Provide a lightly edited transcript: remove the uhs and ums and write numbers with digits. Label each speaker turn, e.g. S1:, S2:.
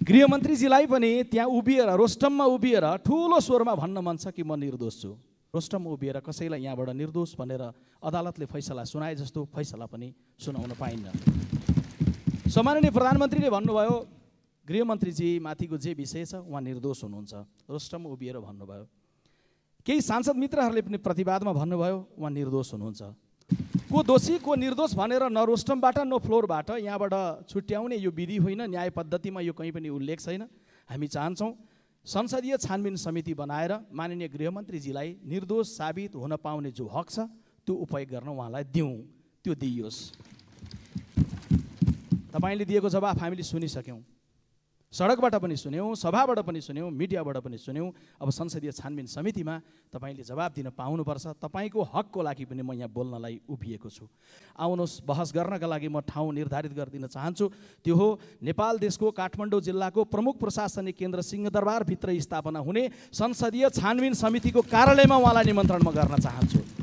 S1: गृहमन्त्रीजीलाई पनि त्यहाँ उभिएर रोस्टममा उभिएर ठुलो स्वरमा भन्न मन छ कि म निर्दोष छु। रोस्टममा उभिएर कसैलाई यहाँबाट निर्दोष भनेर अदालतले फैसला सुनाए जस्तो फैसला पनि सुनाउन पाइन्न। सम्माननीय प्रधानमन्त्रीले भन्नुभयो गृहमन्त्रीजी माथिको जे विषय छ उहाँ निर्दोष हुनुहुन्छ, रोस्टममा उभिएर भन्नुभयो। केही सांसद मित्रहरूले पनि प्रतिवादमा भन्नुभयो उहाँ निर्दोष हुनुहुन्छ। को दोषी को निर्दोष भनेर न रोस्टमबाट न फ्लोरबाट यहाँबाट छुट्याउने यो विधि होइन, न्याय पद्धतिमा यो कहीँ पनि उल्लेख छैन। हामी चाहन्छौँ संसदीय छानबिन समिति बनाएर माननीय गृहमन्त्रीजीलाई निर्दोष साबित हुन पाउने जो हक छ त्यो उपयोग गर्न उहाँलाई दिउँ, त्यो दिइयोस्। तपाईँले दिएको जवाफ हामीले सुनिसक्यौँ, सडकबाट पनि सुन्यौँ, सभाबाट पनि सुन्यौँ, मिडियाबाट पनि सुन्यौँ। अब संसदीय छानबिन समितिमा तपाईँले जवाब दिन पाउनुपर्छ। तपाईँको हकको लागि पनि म यहाँ बोल्नलाई उभिएको छु। आउनुहोस्, बहस गर्नका लागि म ठाउँ निर्धारित गरिदिन चाहन्छु। त्यो हो नेपाल देशको काठमाडौँ जिल्लाको प्रमुख प्रशासनिक केन्द्र सिंहदरबारभित्र स्थापना हुने संसदीय छानबिन समितिको कार्यालयमा उहाँलाई निमन्त्रण म गर्न चाहन्छु।